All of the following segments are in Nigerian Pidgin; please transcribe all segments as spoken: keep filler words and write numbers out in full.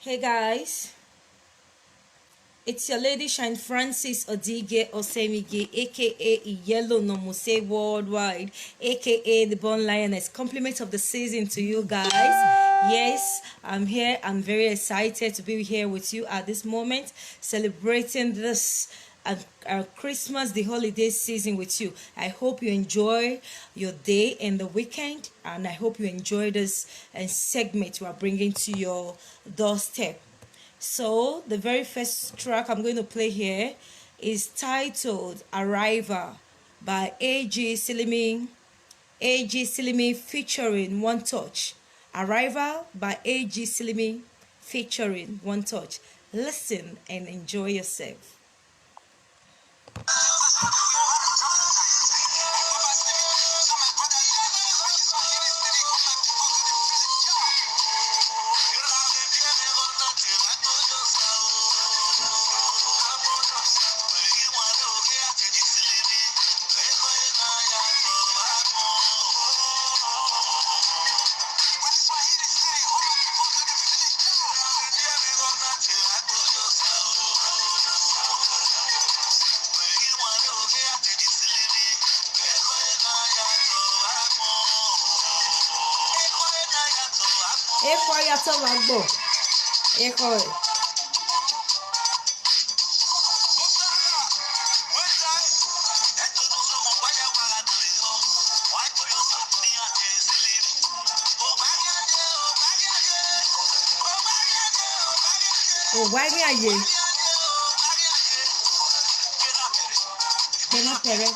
Hey guys, it's your lady Shine Francis Odige Osemige, aka Yellow Nomose Worldwide, aka the Born Lioness. Compliment of the season to you guys. Yes, I'm here. I'm very excited to be here with you at this moment, celebrating this uh, uh, Christmas, the holiday season with you. I hope you enjoy your day and the weekend, and I hope you enjoy this uh, segment we are bringing to your doorstep. So the very first track I'm going to play here is titled Arrival by A G Silimi, A G Silimi featuring One Touch. Arrival by A G Silimi featuring One Touch. Listen and enjoy yourself. Ekwa ya to wa gbo. Ekwa. Oh, why me aye? Pere, pere.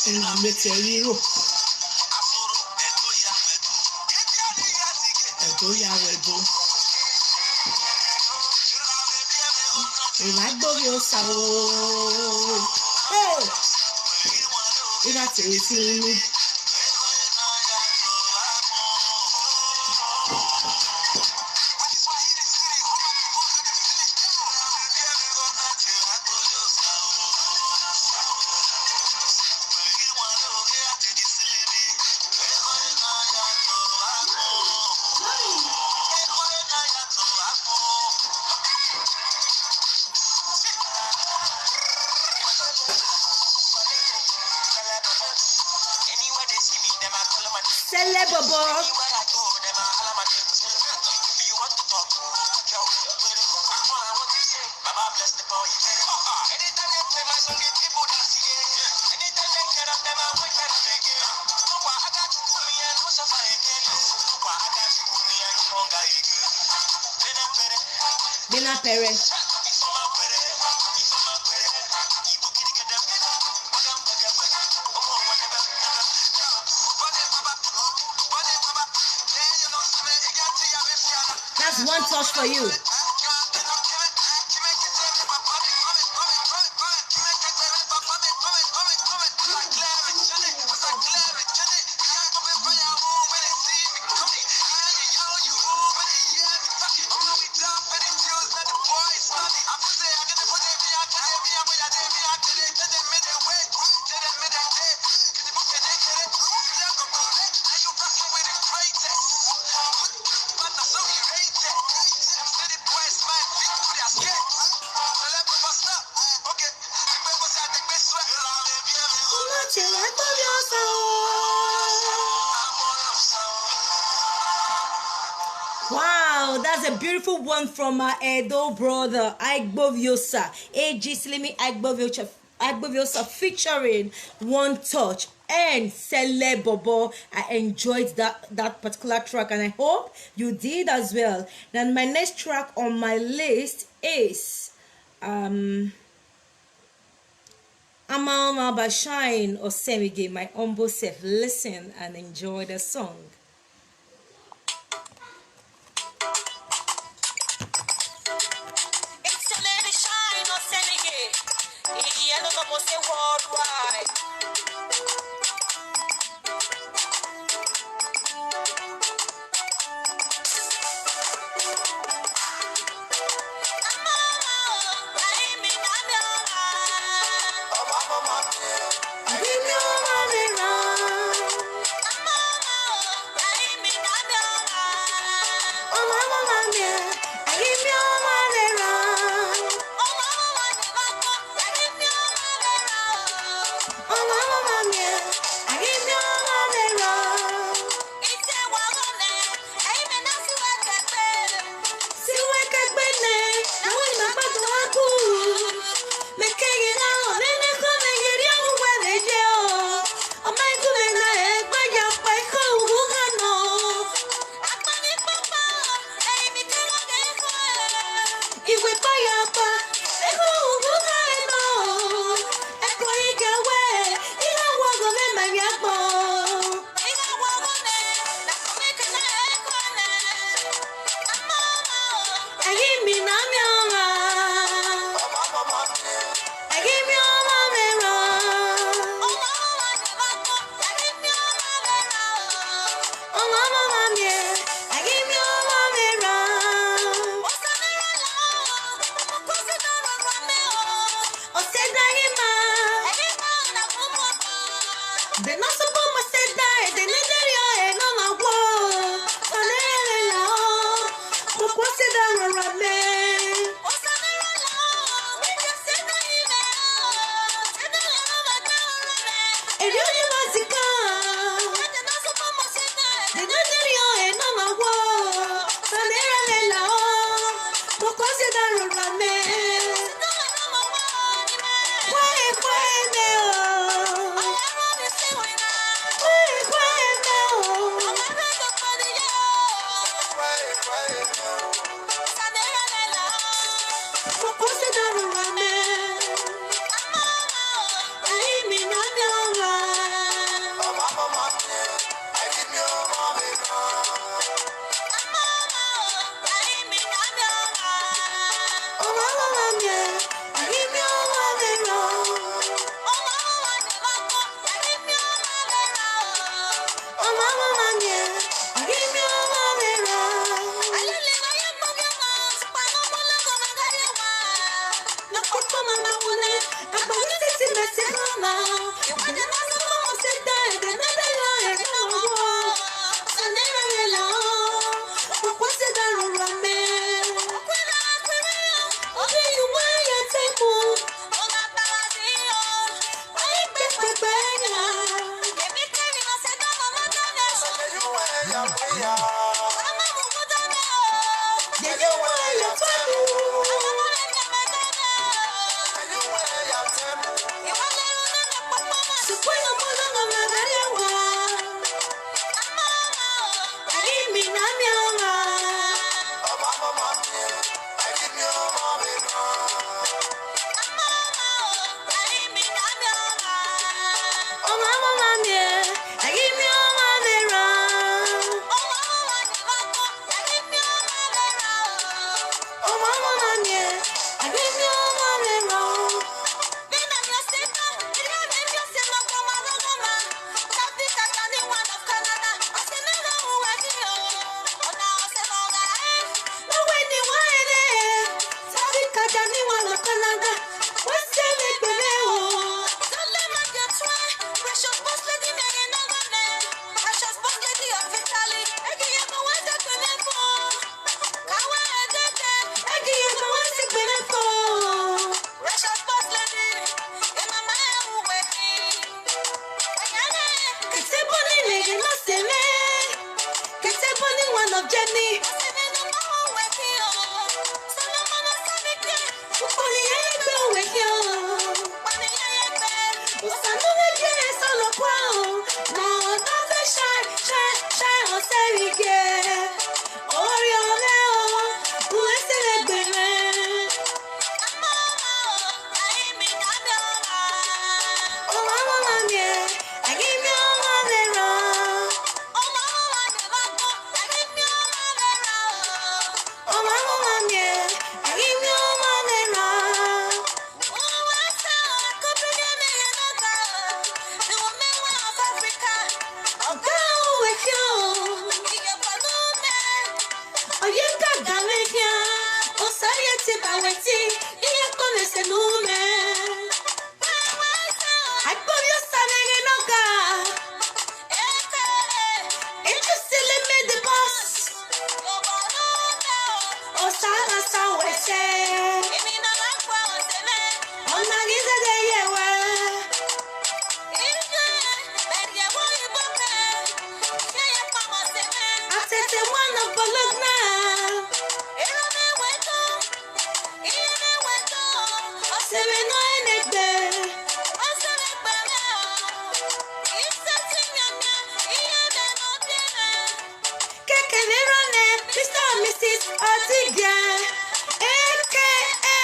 Ina mete riro. Ẹ̀dọ́ ya wẹ̀dọ́. Ìwà gbórí ó sá o. Hey! Ìwà tèrè sí inú. Sele bobo. Bena pere. That's One Touch for you. Wow, that's a beautiful one from my Edo brother, Aigboviosa. A G Slimy Aigboviosa, Aigboviosa featuring One Touch and Sele Bobo. I enjoyed that, that particular track, and I hope you did as well. Then my next track on my list is um Ama Ama by Shine Osemige, my humble self. Listen and enjoy the song. It's a lady Shine on Senegal. Ìyẹn ló lọ́mọ ṣe worldwide. Wetin ihe kọlese n'ume. Akpọrọ Osa na-enye n'ọka. Etusile me the boss. Osa na sa wese. Ona gize de yewe. Atete one of Bologna. Osebe no enegbe. Keke Verone, Mister and Missus Otige, A K A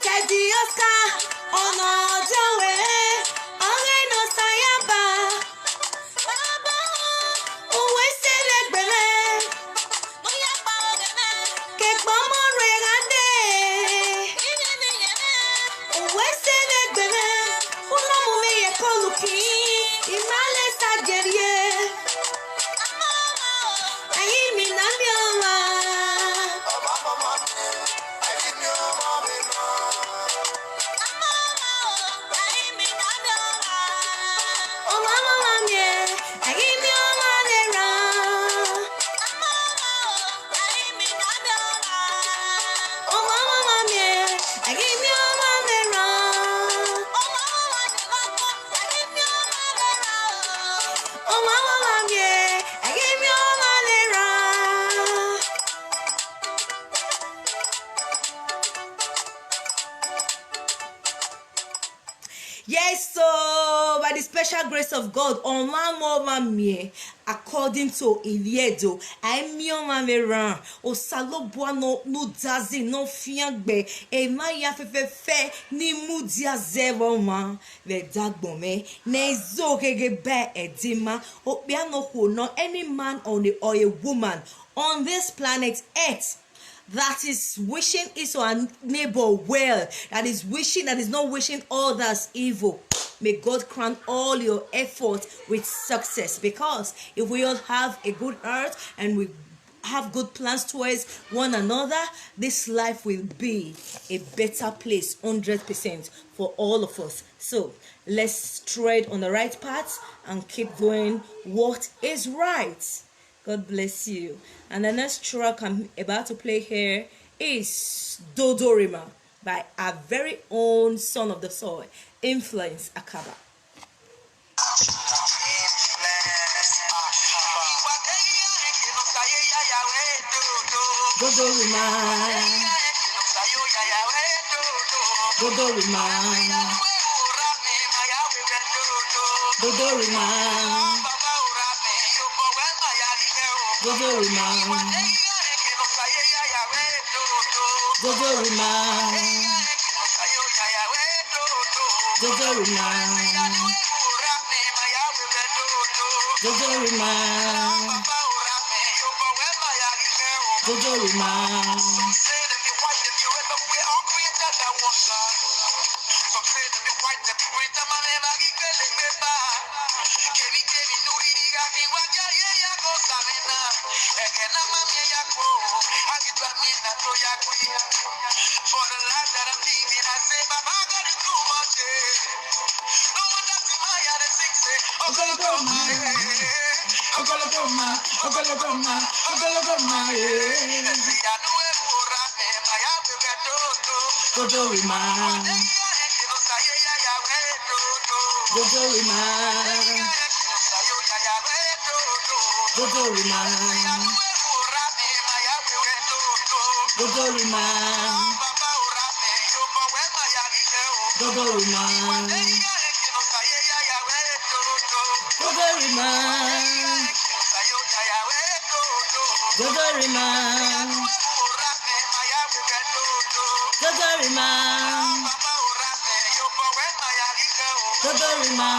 Teddy Oscar, Ono Jowe, Ongeno Sayaba, Uwe Selegbele, Kekpomo Regade, Uwe Selegbele, Unomume Yekoluki, Imale Sajerie. Ayé mi náà mi ò wá. Ọmọ ọmọ wa mi ẹ̀, ayé mi ò wá lè ràn. Ọmọ ọmọ wa mi ẹ̀, ayé mi ò wá lè ràn. Ọmọ ọmọ wa mi ẹ̀, ayé mi ò wá lè ràn. Yes, so by the special grace of God, Onwamwamie, according to Iliedo, Aimiomamera, Osalobua no Nudazi no Fiangbe, Emaya Fefefe, Nimudia Zevoma, Vedagbome, Nezo Gegebe Edima, Opiano Huno, any man on the, or a woman on this planet Earth that is wishing his or her neighbor well, that is wishing, that is not wishing others evil. May God crown all your efforts with success, because if we all have a good heart and we have good plans towards one another, this life will be a better place, hundred percent, for all of us. So let's tread on the right path and keep doing what is right. God bless you. And the next track I'm about to play here is Dodorima by our very own son of the soil, Influence Akaba. Dodorima. Dodorima. Dodorima. Dodorima. Dodorima. Dodorima. Dodorima. Dodorima. For the life that I'm living, I say, Baba God is too much, eh. No wonder see my heart sing, say, Ogologo ma, eh. Ogologo ma, ogologo ma, ogologo ma, eh. Dodorima. Dodorima. Dodorima. Dodorima. Dodorima. Dodorima. Dodorima. Dodorima. Dodorima.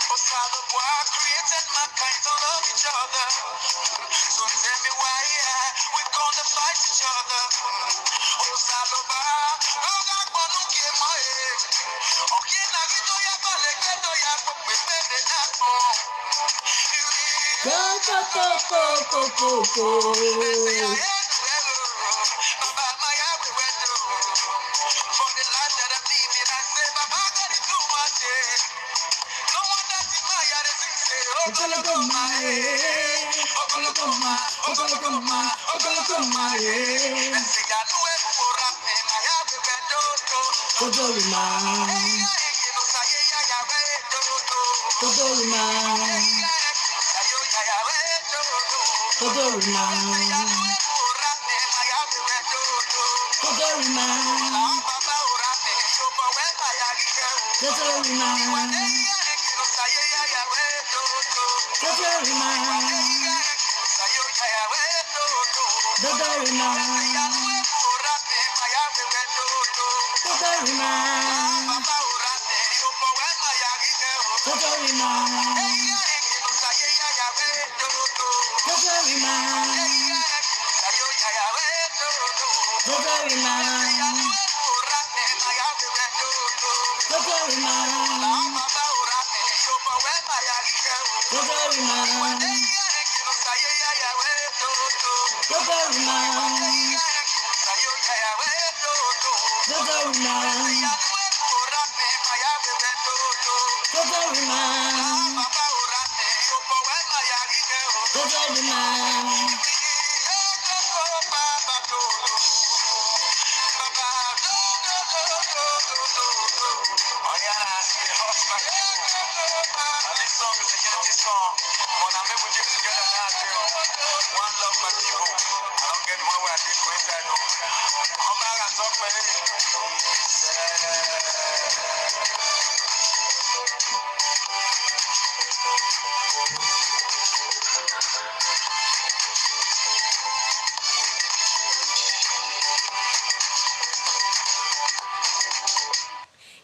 Osalobua created mankind to love each other. So tell me why, yeah, we gonna fight each other. Osaloba, no ga ponu ke mo e. Oke na gi to ya kole ke to ya po pe pe de na po. Ko, ko, ko, ko, ko. Ogologo mma, eh. Ogologo mma, ogologo mma, ogologo mma, eh. Dodorima. Dodorima. Dodorima. Dodorima. Dodorima. Dodorima. Dodorima. Dodorima. Dodorima. Dodorima. Dodorima. Dodorima. Dodorima. Dodorima. Dodorima. Dodorima. Dodorima. Oh yeah, the husband. And this song is a unity song. But I make we keep together now, too. One love, my people. I don't get one way I did for inside, no. I'm not gonna talk, man.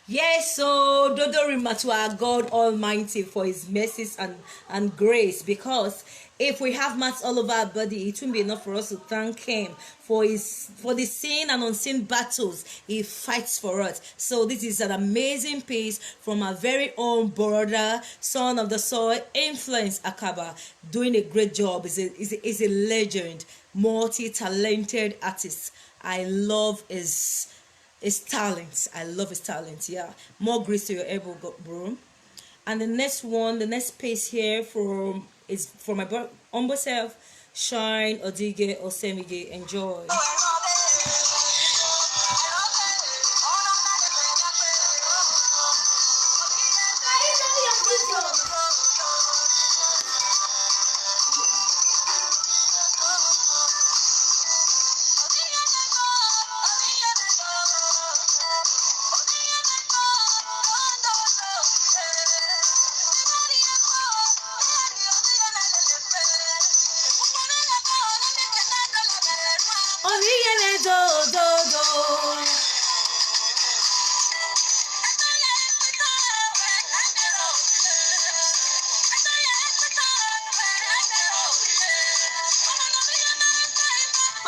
Yes, so Dodorima to our God Almighty for His mercies and, and grace. Because if we have mats all over our body, it won't be enough for us to thank Him for His, for the seen and unseen battles He fights for us. So this is an amazing piece from our very own brother, son of the soil, Influence Akaba, doing a great job. Is a, is a, is a legend, multi-talented artist. I love his his talents. I love his talents. Yeah. More grace to your elbow, go- bro. And the next one, the next piece here from is for my bro- humble self, Shine Odige Osemige. Enjoy. Orí yẹn lè do do do.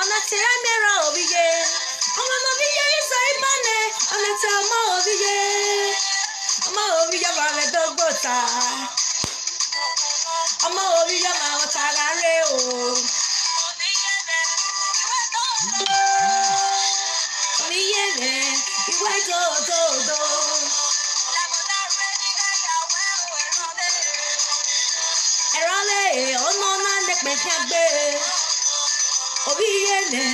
Ọ̀nà tí a mẹ́rọ òbí yé. Ọmọ ọmọ bí yé sọ ibà nẹ. Ọ̀nà tí ọmọ òbí yé. Ọmọ òbí yé wà rẹ̀ dọ́gbọ̀ta. Ọmọ òbí yé máa wọ tara rẹ̀ o. Orí yẹn lẹ̀ ìwé dòdòdò. Ẹ̀rọ lè ọ̀nà náà lè pẹ̀ kí a gbé. Orí yẹn lẹ̀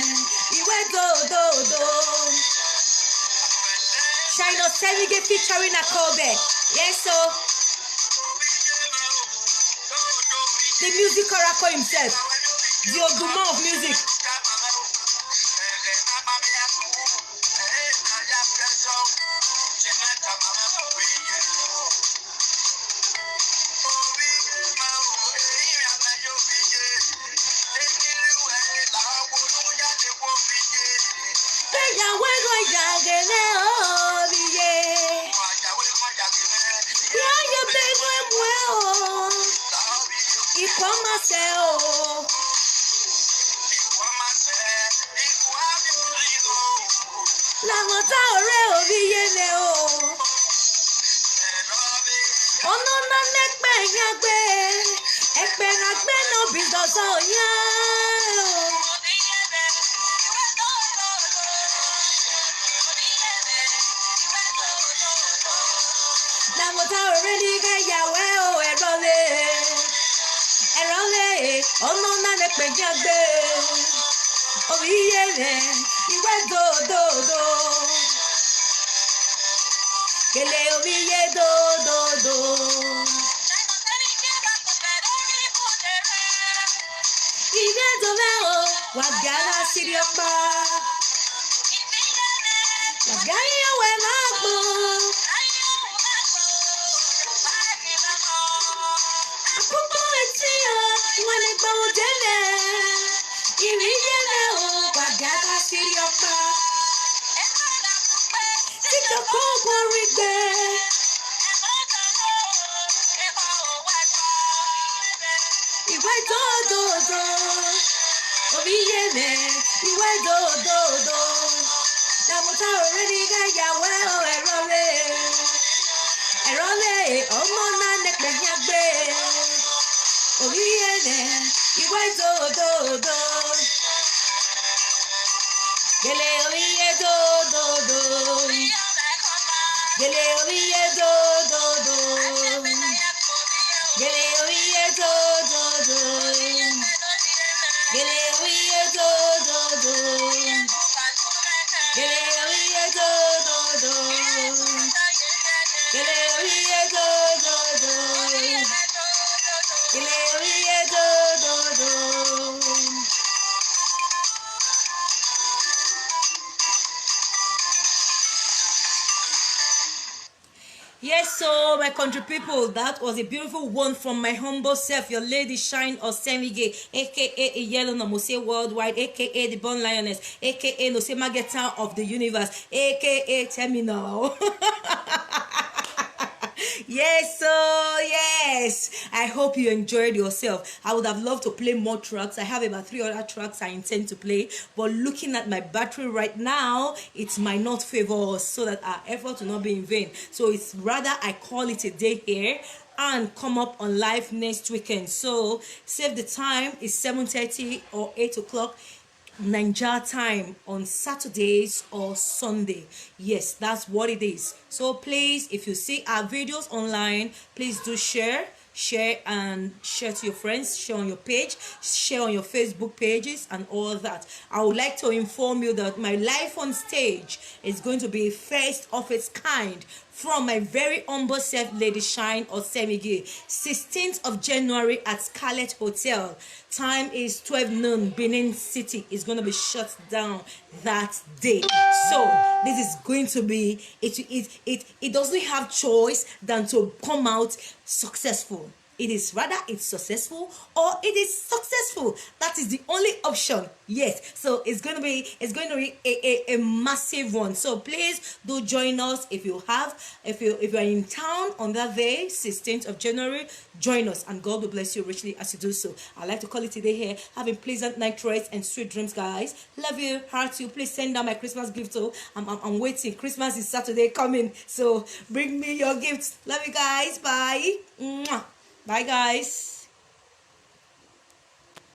ìwé dòdòdò. Shine Osemige featuring Akobe. Yes, so the music oracle himself, the Odumo of music. Péyàwó ẹ̀rọ ìyàgẹ̀rẹ̀ òbíye. Yóò yẹ bẹ́ẹ̀ mú ẹ o. Ìkọ́ máa ṣe o. Làwọn tá ọ̀rẹ́ òbíye lẹ o. Ọ̀nà náà mẹ́pẹ̀ yàn gbé. Ẹ̀pẹ̀ náà gbẹ́ náà bí Dọ̀tọ̀ yẹn o. Làmọ̀tá already kẹ́yàwó o, ẹ̀rọ lé. Ẹ̀rọ lé, ọmọ náà lè pè jẹ́ gbé. Orí iye rẹ̀, ìwé dòdòdò. Gèlè orí iye dòdòdò. Ìwé dòdò o, wà á gbé ara sí ọ̀pá. Wà á gbé ayé ọ̀wẹ́ máa gbọ́. Akpụkpọ eti ya, nwanne gbawo jele. Iri jele o, gbagada siri ọkpa. Tito koko rigbe. Ìwé dòdòdò. Orí yé mi, ìwé dòdòdò. Dàmúta already kẹ́yàwó ẹ̀rọ lé. Ẹ̀rọ lé, ọmọ náà nẹ̀pẹ̀ yẹn gbé. Orí yé mi, ìwé dòdòdò. Gèlè orí yé dòdòdò. Gèlè orí yé dòdòdò. Gèlè orí yé dòdòdò. Gèlè orí yé dòdòdò. Gèlè orí yé dòdòdò. Gèlè orí yé dòdòdò. Gèlè orí yé dòdòdò. Yes, so my country people, that was a beautiful one from my humble self, your lady Shine Osemige, A K A Yellow Namose Worldwide, A K A the Born Lioness, A K A Nose Mageta of the Universe, A K A Terminal. Yes, so yes, I hope you enjoyed yourself. I would have loved to play more tracks. I have about three other tracks I intend to play, but looking at my battery right now, it might not favor us, so that our effort will not be in vain. So it's rather I call it a day here and come up on live next weekend. So save the time. It's seven thirty or eight o'clock Naija time on Saturdays or Sunday. Yes, that's what it is. So please, if you see our videos online, please do share, share and share to your friends, share on your page, share on your Facebook pages and all that. I would like to inform you that my life on stage is going to be first of its kind from my very humble self, Lady Shine Osemigi, sixteenth of January at Scarlet Hotel. Time is twelve noon. Benin City is going to be shut down that day. So this is going to be, it, it, it, it doesn't have choice than to come out successful. It is rather it's successful or it is successful. That is the only option. Yes. So it's going to be, it's going to be a, a, a massive one. So please do join us if you have, if you, if you are in town on that day, sixteenth of January. Join us and God will bless you richly as you do so. I like to call it a day here. Have a pleasant night rest and sweet dreams, guys. Love you, heart you. Please send down my Christmas gift. Oh, I'm, I'm, I'm waiting. Christmas is Saturday coming, so bring me your gifts. Love you guys. Bye. Mwah. Bye, guys.